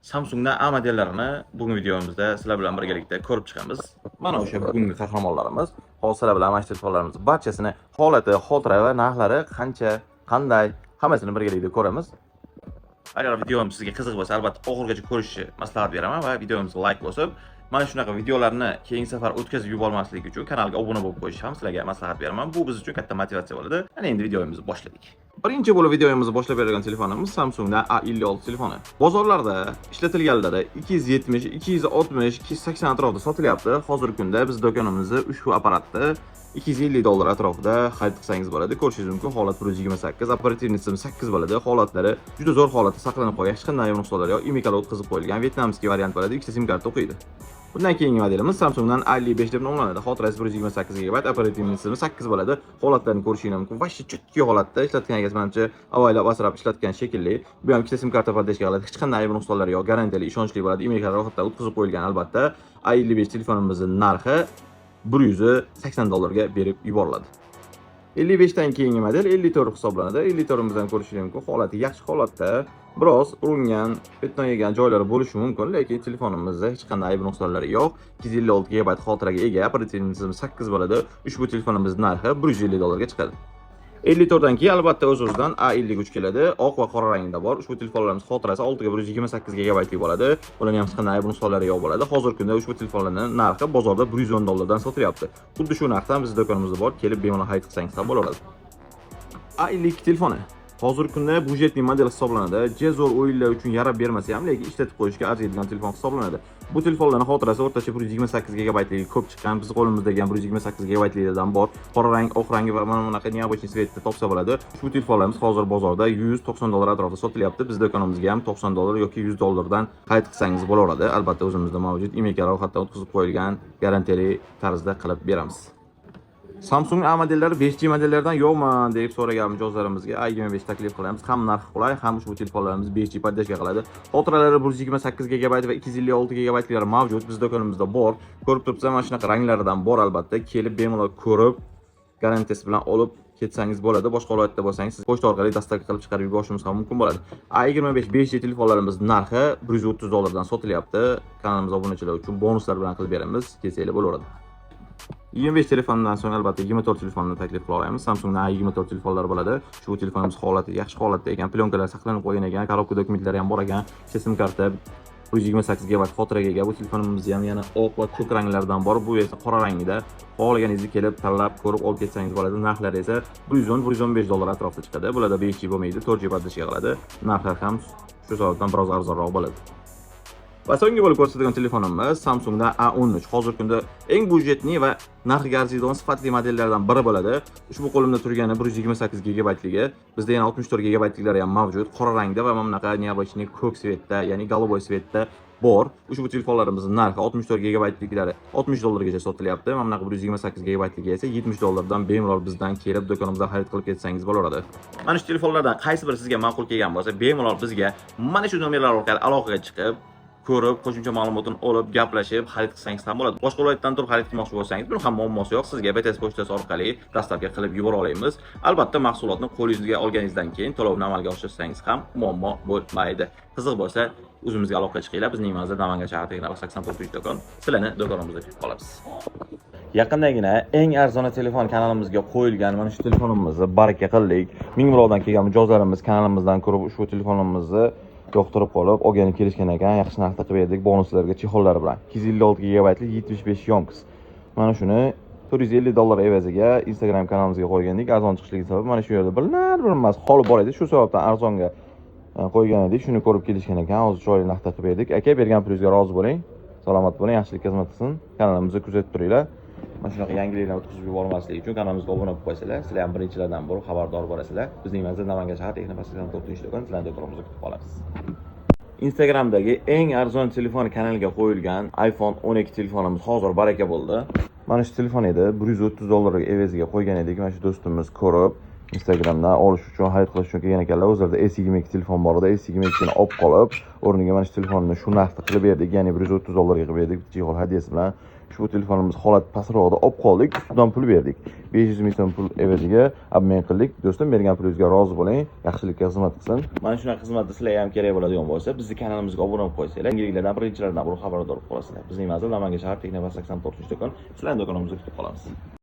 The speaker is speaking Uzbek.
Samsungdan A modellarini bugungi videomizda sizlar bilan birgalikda ko'rib chiqamiz. Mana o'sha bugungi qahramonlarimiz. Hozir sizlar bilan mana shu telefonlarimiz barchasini holati, xotira va narxlari qancha, qanday, hammasini birgalikda ko'ramiz. Agar videom sizga qiziq bo'lsa, albatta oxirigacha ko'rishni maslahat beraman va videomizga like bosib, mana shunaqa videolarni keyingi safar o'tkazib yubormaslik uchun kanalga obuna bo'lib qo'yish ham sizlarga maslahat beraman. Bu biz uchun katta motivatsiya bo'ladi. Ana endi videomizni boshladik. Birinchi bo'lib videomizni boshlab beradigan telefonimiz Samsungdan A56 telefoni. Bozorlarda ishlatilganlari 270, 260, 280 atrofida sotilyapti. Hozirgi kunda biz do'konimizda ushbu apparatni 250 dollar atrofida xarid qilsangiz bo'ladi. Ko'rishingiz mumkin, holat 128, оперативный tizim 8 bo'ladi. Holatlari juda zo'r holatda saqlanib qolgan, hech qanday nuqsonlar yo'q. IMEI o'tkazib qo'yilgan, вьетнамский variant bo'ladi, ikkita sim karta o'qiydi. Bundan keyingi modelimiz Samsungdan A55 deb nomlanadi. Xotirasi 128 GB, оперативный tizimi 8 bo'ladi. Holatlarini ko'rishingiz mumkin. Вообще чёткий holatda ishlatgan egasi, manimcha, avaylab asrab ishlatgan shekilli. Bu ham ikkita sim karta поддержка qiladi. Hech qanday ayb nuqsonlari yo'q, garantiyali, ishonchli bo'ladi. IMEI ro'yxatdan o'tkazib qo'yilgan albatta. A55 telefonimizning narxi 180 dollarga berib yuboriladi. 55 dan keyingi model 54 hisoblanadi. 54 imizdan ko'rishingiz mumkin. Holati yaxshi holatda. Biroz uringan, пятно yegan joylari bo'lishi mumkin, lekin telefonimizda hech qanday ayb nuqsonlari yo'q. 256 GB xotiraga ega, оперативный tizimi 8 bo'ladi. Ushbu telefonimiz narxi 150 dollarga chiqadi. 54 dan keyin albatta o'z-o'zidan A53 keladi. Oq va qora rangda bor. Ushbu telefonlarimiz xotirasi 6 ga 128 GB bo'ladi. Ularning ham hech qanday ayb nuqsonlari yo'q bo'ladi. Hozirgi kunda ushbu telefonlarning narxi bozorda 110 dollardan sotilyapti. Xuddi shu narxdan bizning do'konimizda bor. Kelib bemalol xarid qilsangiz ham bo'laveradi. A52 telefoni. Hozirgi kunda бюджетный model hisoblanadi. Ja zo'r o'yinlar uchun yarab bermasa ham, lekin ishlatib qo'yishga arziydigan telefon hisoblanadi. Bu telefonlarning xotirasi o'rtacha 128 GB ko'p chiqqan. Biz qo'limizdagi ham 128 GB bor. Qora rang, oq rangi va mana bunaqa необычный цвет da topsa bo'ladi. Ushbu telefonlarimiz hozir bozorda 190 dollar atrofida sotilyapti. Biz do'konimizga ham 90 dollar yoki 100 dollardan xarid qilsangiz bo'laveradi. Albatta o'zimizda mavjud IMEI ro'yxatdan o'tkazib qo'yilgan, garantiyali tarzda qilib beramiz. Samsung A modellari 5G modellaridan yo'qmi deb so'ragan mijozlarimizga A25 taklif qilamiz. Ham narxi qulay, ham ushbu telefonlarimiz 5G поддержка qiladi. Xotiralari 128 GB va 256 GBlari mavjud. Biz do'konimizda bor. Ko'rib turibsiz, mana shunaqa ranglaridan bor albatta. Kelib bemalol ko'rib, garantiyasi bilan olib ketsangiz bo'ladi. Boshqa viloyatda bo'lsangiz, siz pochta orqali доставка qilib chiqarib yuborishimiz ham mumkin bo'ladi. A25 5G telefonlarimiz narxi 130 dollardan sotilyapti. Kanalimiz obunachilari uchun bonuslar bilan qilib beramiz. Kelsanglar bo'laveradi. 25 telefonidan so'ng albatta 24 telefonni taklif qila olamiz. Samsungdan A24 telefonlar bo'ladi. Shu telefonimiz holati yaxshi holatda ekan, пленка lar saqlanib qolgan ekan, коробка dokumentlari ham bor ekan. Ikkita sim karta, 128 GB xotiraga ega. Bu telefonimiz ham yana oq va ko'k ranglardan bor. Bu esa qora rangida. Xohlaganingizni kelib tanlab, ko'rib olib ketsangiz bo'ladi. Narxlari esa 110-115 dollar atrofida chiqadi. Bularda 5G bo'lmaydi, 4G поддержка qiladi. Narxlar ham shu sababdan biroz arzonroq bo'ladi. Va so'nggi bo'lib ko'rsatadigan telefonimiz Samsungdan A13. Hozirgi kunda eng бюджетный va narxiga arziydigan sifatli modellardan biri bo'ladi. Ushbu qo'limda turgani 128 GBligi. Bizda yana 64 GBliklari ham mavjud. Qora rangda va mana bunaqa необычный ko'k цвет da, ya'ni голубой цвет da bor. Ushbu telefonlarimizning narxi 64 GBliklari 60 dollargacha sotilyapti. Mana bunaqa 128 GBligi esa 70 dollardan bemalol bizdan kelib do'konimizdan xarid qilib ketsangiz bo'laveradi. Mana shu telefonlardan qaysi biri sizga ma'qul kelgan bo'lsa, bemalol bizga mana shu nomerlar orqali aloqaga chiqib, ko'rib, qo'shimcha ma'lumotini olib, gaplashib, xarid qilsangiz ham bo'ladi. Boshqa viloyatdan turib xarid qilmoqchi bo'lsangiz, buni ham muammosi yo'q. Sizga BTS pochtasi orqali доставка qilib yubora olamiz. Albatta, mahsulotni qo'lingizga olganingizdan keyin to'lovni amalga oshirsangiz ham muammo bo'lmaydi. Qiziq bo'lsa, o'zimizga aloqaga chiqinglar. Bizning manzil: Namangan shahri, 84 do'kon. Sizlarni do'konimizda kutib qolamiz. Yaqindagina eng arzon telefon kanalimizga qo'yilgan mana shu telefonimizni baraka qildik. Mingbuloqdan kelgan mijozlarimiz kanalimizdan ko'rib, ushbu telefonimizni yoqtirib qolib, olgani kelishgan ekan. Yaxshi narxda qilib berdik bonuslarga, чехол lar bilan. 256 gigabaytli 75 ёмкость. Mana shuni 450 dollar evaziga Instagram kanalimizga qo'ygandik. Arzon chiqishligi sabab mana shu yerda bilinar bilinmas holi bor edi. Shu sababdan arzonga qo'ygan edik. Shuni ko'rib kelishgan ekan. Hozir chiroyli narxda qilib berdik. Aka, bergan pulingizga rozi bo'ling. Salomat bo'ling, yaxshilik xizmat qilsin. Kanalimizni kuzatib turinglar. Mana shunaqa yangiliklarni o'tkazib yubormaslik uchun kanalimizga obuna bo'lib qo'ysanglar, sizlar ham birinchilardan bo'lib xabardor bo'lasizlar. Bizning manzil: Namangan shahar, Texnopark 84 do'kon. Sizlarni do'konimizda kutib qolamiz. Instagramdagi eng arzon telefon kanaliga qo'yilgan iPhone 12 telefonimiz hozir baraka bo'ldi. Mana shu telefon edi, 130 dollarga evaziga qo'ygan edik. Mana shu do'stimiz ko'rib, Instagramdan olish uchun, xarid qilish uchun kelgan ekanlar. O'zlarida S22 telefon bor edi. S22 ni olib qolib, o'rniga mana shu telefonni shu narxda qilib berdik, ya'ni 130 dollarga qilib berdik, jihoz hadiyasi bilan. Ushbu telefonimiz holat pastroqda olib qoldik, ustidan pul berdik. 500 ming so'm pul evaziga обмен qildik. Do'stim, bergan pulingizga rozi bo'ling, yaxshilikka xizmat qilsin. Mana shunaqa xizmatni sizlarga ham kerak bo'ladigan bo'lsa, bizni kanalimizga obuna bo'lib qo'ysanglar, yangiliklardan birinchilardan bo'lib xabardor bo'lib qolasizlar. Bizning manzil: Namangan shahar, Texnopark 84-do'kon. Sizlarni do'konimizda kutib qolamiz.